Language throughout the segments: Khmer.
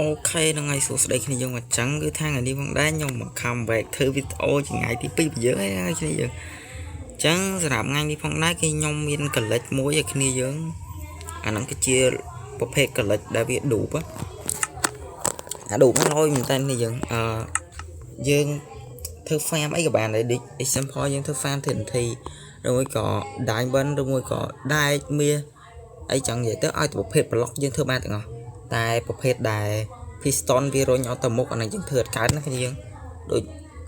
OK ហ្នឹងហើយសួស្តីគ្នាយើងមកចឹងគឺថាថ្ងៃនេះផងដែរខ្ញុំមក come back ធ្វើវីដេអូជាថ្ងៃទី2របស់យើងហើយគ្នាយើងចឹងសម្រាប់ថ្ងៃនេះផងដែរគឺខ្ញុំមាន glitch មួយឲ្យគ្នាយើងអាហ្នឹងគឺជាប្រភេទ glitch ដែលវា dupe អា dupe ហ្នឹងលយមែនតើគ្នាយើងអឺយើងធ្វើ farm អីក៏បានដែរដូច example យើងធ្វើ farm TNT ឬមួយក៏ diamond ឬមួយក៏ដែកមាសអីចឹងនិយាយទៅឲ្យតែប្រភេទ block យើងធ្វើបានទាំងអស់តែប្រភេទដែល piston វារុញអត់ទៅមុខអាហ្នឹងយើងធ្វើអត់កើតណាគ្នាយើងដូច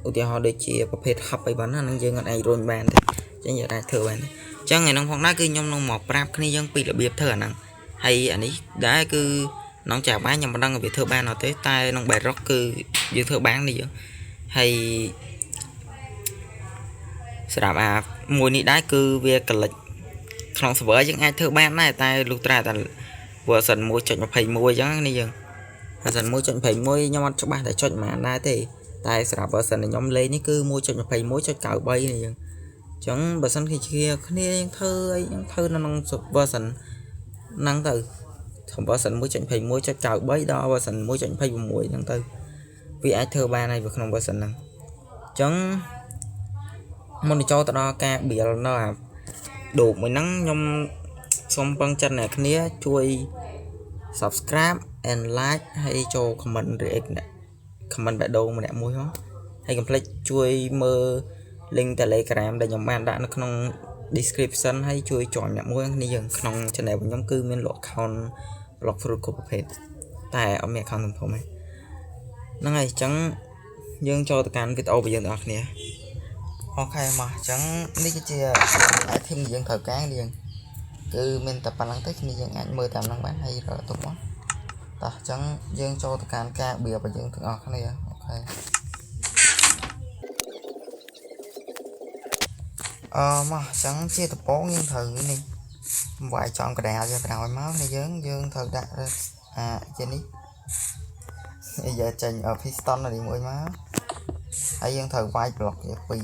ឧទាហរណ៍ដូចជាប្រភេទ hub អីបានណាហ្នឹងយើងអត់អាចរុញបានទេអញ្ចឹងយើងអាចធ្វើបានទេអញ្ចឹងថ្ងៃហ្នឹងផងដែរគឺខ្ញុំនឹងមកប្រាប់គ្នាយើងពីរបៀបធ្វើអាហ្នឹងហើយអានេះដែរគឺក្នុង Java ខ្ញុំមិនដឹងវាធ្វើបានអត់ទេតែក្នុង Bedrock គឺយើងធ្វើបាននេះយើងហើយសម្រាប់អាមួយនេះដែរគឺវា glitch ក្នុង server យើងអាចធ្វើបានដែរតែលុះត្រាតែ version 1.21អញ្ចឹងនេះយើង version 1.21ខ្ញុំអត់ច្បាស់តែចុចប៉ុន្មានដែរទេតែសម្រាប់ version ដែលខ្ញុំលេងនេះគឺ1.21.93នេះយើងអញ្ចឹងបើសិនជាគ្នាយើងធ្វើអីយើងធ្វើនៅក្នុង version ហ្នឹងទៅត្រឹម version 1.21.93ដល់ version 1.26ហ្នឹងទៅវាអាចធ្វើបានហើយក្នុង version ហ្នឹងអញ្ចឹងមុននឹងចូលទៅដល់ការ build នៅអា dupe មួយហ្នឹងខ្ញុំសូមពឹងចិត្តអ្នកគ្នាជួយ subscribe and like ហើយចូល comment react អ្នក comment បេះដូងម្នាក់មួយហ៎ហើយកុំភ្លេចជួយមើល link Telegram ដែលខ្ញុំបានដាក់នៅក្នុង description ហើយជួយ join អ្នកមួយគ្នាយើងក្នុង channel របស់ខ្ញុំគឺមានលក់ account Blox Fruit គ្រប់ប្រភេទតែអត់មាន account ធំធំទេហ្នឹងហើយអញ្ចឹងយើងចូលទៅកាន់វីដេអូរបស់យើងទាំងអស់គ្នាOK មកអញ្ចឹងនេះគឺជា item ដែលយើងត្រូវការយើងគឺមានតែប៉ុណ្្នឹងទេគ្នាយើងអាចមើលតាមហ្នឹងបានហើយរកទុកមកតោះអញ្ចឹងយើងចូលទៅកាន់ការបៀរបស់យើងទាំងអស់គ្នាOK អឺមកអញ្ចឹងជាដំបូងយើងត្រូវនេះវាយចំកដាលយកក្រោយមកនេះយើងយើងត្រូវដាក់អាជានេះយកចេញ piston នេះមួយមកហើយយើងត្រូវវាយ block យកពីរ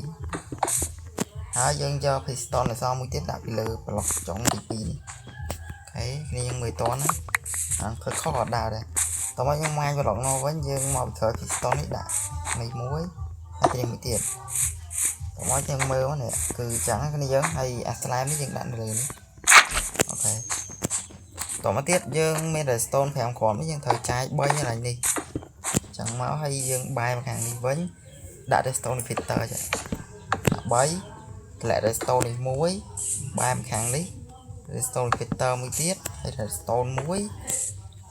ហើយយើងយក piston អសមួយទៀតដាក់ពីលើ block ចុងទី2នេះOK គ្នាយើងមើលតណាអាធ្វើខុសអត់ដើរដែរតោះមកយើងម៉ាញ block នោះវិញយើងមកពីក្រោយ piston នេះដាក់នេះមួយហើយទីមួយទៀតតោះមកយើងមើលនេះគឺចឹងគ្នាយើងហើយអា slime នេះយើងដាក់នៅលើនេះOK តោះមកទៀតយើងមាន redstone 5គ្រាប់នេះយើងត្រូវចាយ3កន្លែងនេះចឹងមកហើយយើងបែរមកខាងនេះវិញដាក់ redstone repeater ចាដាក់3តម្លាក់ redstone នេះមួយបែរមកខាងនេះ redstone repeater មួយទៀតហើយ redstone មួយ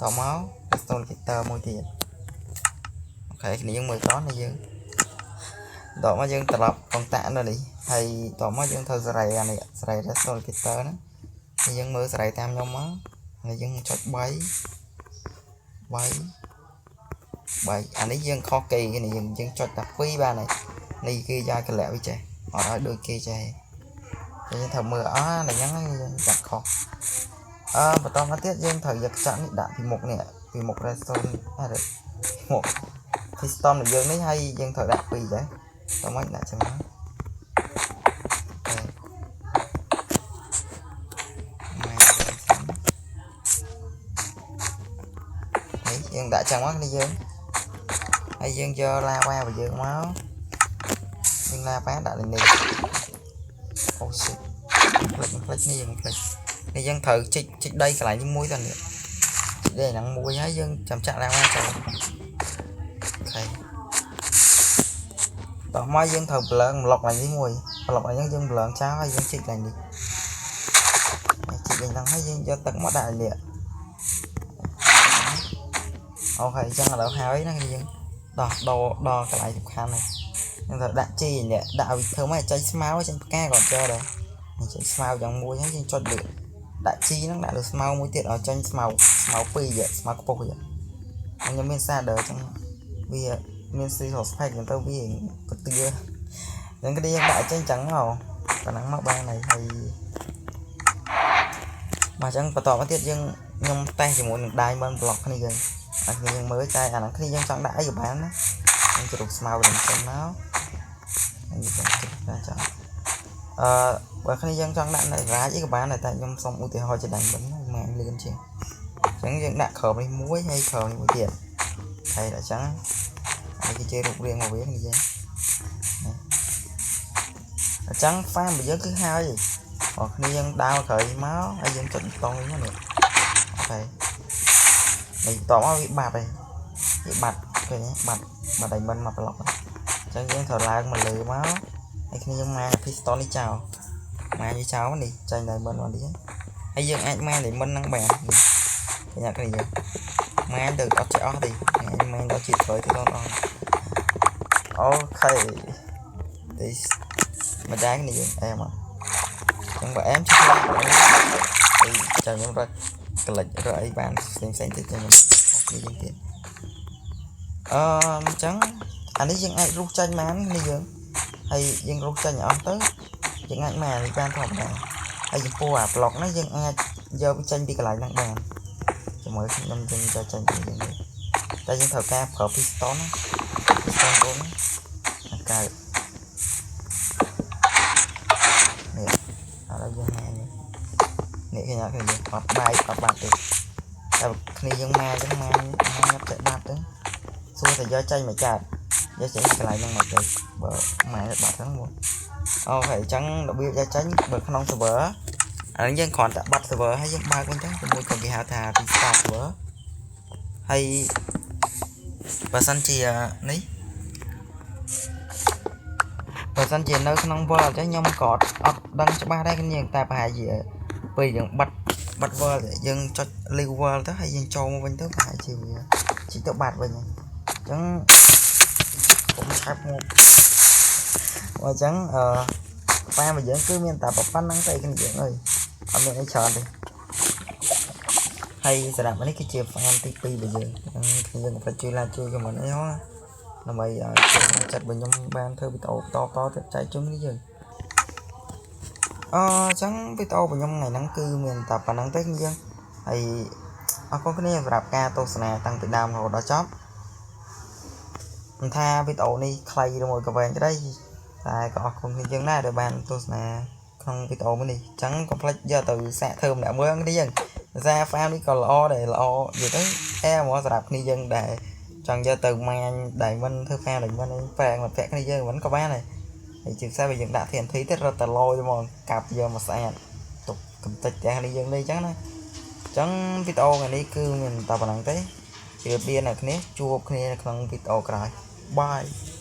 តមក redstone repeater មួយទៀត OK គ្នាយើងមើលតនេះយើងតមកយើងត្រឡប់កុងតាក់នៅនេះហើយតមកយើងធ្វើសេរីអានេះសេរី redstone repeater ហ្នឹងហើយយើងមើលសេរីតាមខ្ញុំមកហើយយើងចុច3 3 3អានេះយើងខុសគេនេះយើងយើងចុចតែ2បានហើយនេះគេយកកលៈវាចេះអត់ឲ្យដូចគេចេះយើងត្រូវមើលអស់តែហ្នឹងយើងចាក់ខុសអឺបន្តមកទៀតយើងត្រូវយកខ្ចាក់នេះដាក់ពីមុខនេះពីមុខ redstone អត់មុខ piston របស់យើងនេះហើយយើងត្រូវដាក់2ដែរតោះមកដាក់ចឹងមក OK ម៉ែនេះយើងដាក់ចឹងមកនេះយើងហើយយើងយកឡាវ៉ារបស់យើងមកយើងឡាវ៉ាដាក់លើនេះអូ shit ផ្លិចផ្លិចនេះយើងផ្លិចនេះយើងត្រូវជីកជីកដីកន្លែងនេះមួយទៅនេះជីកដីហ្នឹងមួយហើយយើងចាំចាក់ឡាវ៉ាចូល OK តោះមកយើងត្រូវប្លឹងប្លុកឡើងនេះមួយប្លុកឡើងហ្នឹងយើងប្លឹងចោលហើយយើងជីកឡើងនេះជីកឡើងហ្នឹងហើយយើងយកទឹកមកដាក់នេះOK អញ្ចឹងឥឡូវហើយណាយើងដោះដោដល់កន្លែងសំខាន់ហើយយើងត្រូវដាក់ជីនេះដាក់ឲ្យធ្វើមកចេញស្មៅចេញផ្កាក៏ចេះដែរនេះចេញស្មៅយ៉ាងមួយហើយយើងចុចលើដាក់ជីហ្នឹងដាក់លើស្មៅមួយទៀតឲ្យចេញស្មៅស្មៅពីរស្មៅខ្ពស់ខ្ញុំមាន shader អញ្ចឹងវាមាន resource pack អញ្ចឹងទៅវាកទាអញ្ចឹងគ្នាយើងដាក់ចេញអញ្ចឹងមកប៉ណ្ណឹងមកបានហើយហើយមកអញ្ចឹងបន្តមកទៀតយើងខ្ញុំតេស្តជាមួយនឹង diamond block គ្នាយើងហើយគ្នាយើងមើលតែអាហ្នឹងគ្នាយើងចង់ដាក់អីក៏បានណាខ្ញុំជ្រុះស្មៅនឹងចេញមកហើយយើងជ្រុះតែចង់អឺបើគ្នាយើងចង់ដាក់នៅរាជអីក៏បានដែរតែខ្ញុំសុំឧទាហរណ៍ជា diamond មកលឿនជាងអញ្ចឹងយើងដាក់ក្រោមនេះមួយហើយក្រោមនេះមួយទៀត ហើយដល់ចឹងនេះគឺជារូបរាងរបស់វានេះយើងអញ្ចឹង farm របស់យើងគឺហើយបងគ្នាយើងដើរក្រោយមកហើយយើងចុចប៊ូតុងវិញនេះ OK នេះបន្ទាប់មកវាបាត់ហើយវាបាត់ឃើញទេបាត់បាត់ diamond មកប្លុកអញ្ចឹងយើងត្រូវឡើងមកលើមកហើយគ្នាយើងមក piston នេះចោលមកនេះចោលនេះចាញ់ diamond មកនេះហើយយើងអាចមក diamond ហ្នឹងបាននេះឃើញអត់គ្នាយើងមកទៅអត់ចេះអស់ទេមកដល់ជាតិក្រោយទៅដល់អស់ OK នេះមកដែរគ្នាយើងអែមអញ្ចឹងបើអែមជិះអីចាំខ្ញុំរកក្លិចរកអីបានផ្សេងផ្សេងទៀតចាំខ្ញុំអស់គ្នាយើងទៀតអញ្ចឹងអានេះយើងអាចរុះចាញ់បាននេះយើងហើយយើងរុះចាញ់អស់ទៅយើងអាចមកនេះបានធម្មតាហើយចំពោះអាប្លុកនេះយើងអាចយកចេញពីកន្លែងហ្នឹងបានជាមួយខ្ញុំយើងចចេញពីយើងនេះតែយើងត្រូវការប្រើ piston ណា piston កូនណាកើតនេះឥឡូវយើងមកនេះនេះឃើញអត់ឃើញយើងអត់បាយអត់បាត់ទេតែគ្នាយើងមកអញ្ចឹងមកមកញាប់ចេះបាត់ទៅសួរតែយកចេញមកចាត់យកចេញកន្លែងហ្នឹងមកទៅបើមកបាត់ហ្នឹងមក OK អញ្ចឹងរបៀបយកចេញបើក្នុង server អានេះយើងគ្រាន់តែបាត់ server ហើយយើងបើកវិញទៅជាមួយក៏គេហៅថា restart server ហើយបើសិនជានេះបើសិនជានៅក្នុង world អញ្ចឹងខ្ញុំក៏អត់ដឹងច្បាស់ដែរគ្នាតែប្រហែលជាពេលយើងបាត់បាត់ world យើងចុច leave world ទៅហើយយើងចូលមកវិញទៅប្រហែលជាវាជីកទៅបាត់វិញអញ្ចឹងកុំឆាប់មកអញ្ចឹងអឺប៉ារបស់យើងគឺមានតែប៉ុណ្្នឹងទេគ្នាយើងអើយអត់មានអីច្រើនទេហើយសម្រាប់នេះគឺជា farm ទី2របស់យើងអញ្ចឹងគ្នាយើងកុំភ្លេចជួយ like ជួយ comment អីហ៎ដើម្បីឲ្យចិត្តរបស់ខ្ញុំបានធ្វើវីដេអូបន្តបន្តទៀតចែកជូនគ្នាយើងអញ្ចឹងវីដេអូរបស់ខ្ញុំថ្ងៃហ្នឹងគឺមានតែប៉ុណ្្នឹងទេគ្នាយើងហើយអរគុណគ្នាសម្រាប់ការទស្សនាតាំងពីដើមរហូតដល់ចប់មិនថាវីដេអូនេះខ្លីឬមួយក៏វែងក្តីតែក៏អរគុណគ្នាយើងដែរដែលបានទស្សនាក្នុងវីដេអូមួយនេះអញ្ចឹងកុំភ្លេចយកទៅសាកធ្វើម្នាក់មួយគ្នាយើងភាសា farm នេះក៏ល្អដែរល្អនិយាយទៅអែហ្មងសម្រាប់គ្នាយើងដែលចង់យកទៅmine diamond ធ្វើ farm diamond អីប្រាំងមិត្តភក្តិគ្នាយើងមិនក៏បានដែរហើយជាពិសេសបើយើងដាក់ TNT ទៀតរត់តែលយហ្មងកាប់យកមកស្អាតទុកកំតិចផ្ទះនេះយើងនេះអញ្ចឹងណាអញ្ចឹងវីដេអូថ្ងៃនេះគឺមានតែប៉ុណ្្នឹងទេជម្រាបលាអ្នកគ្នាជួបគ្នានៅក្នុងវីដេអូក្រោយ bye.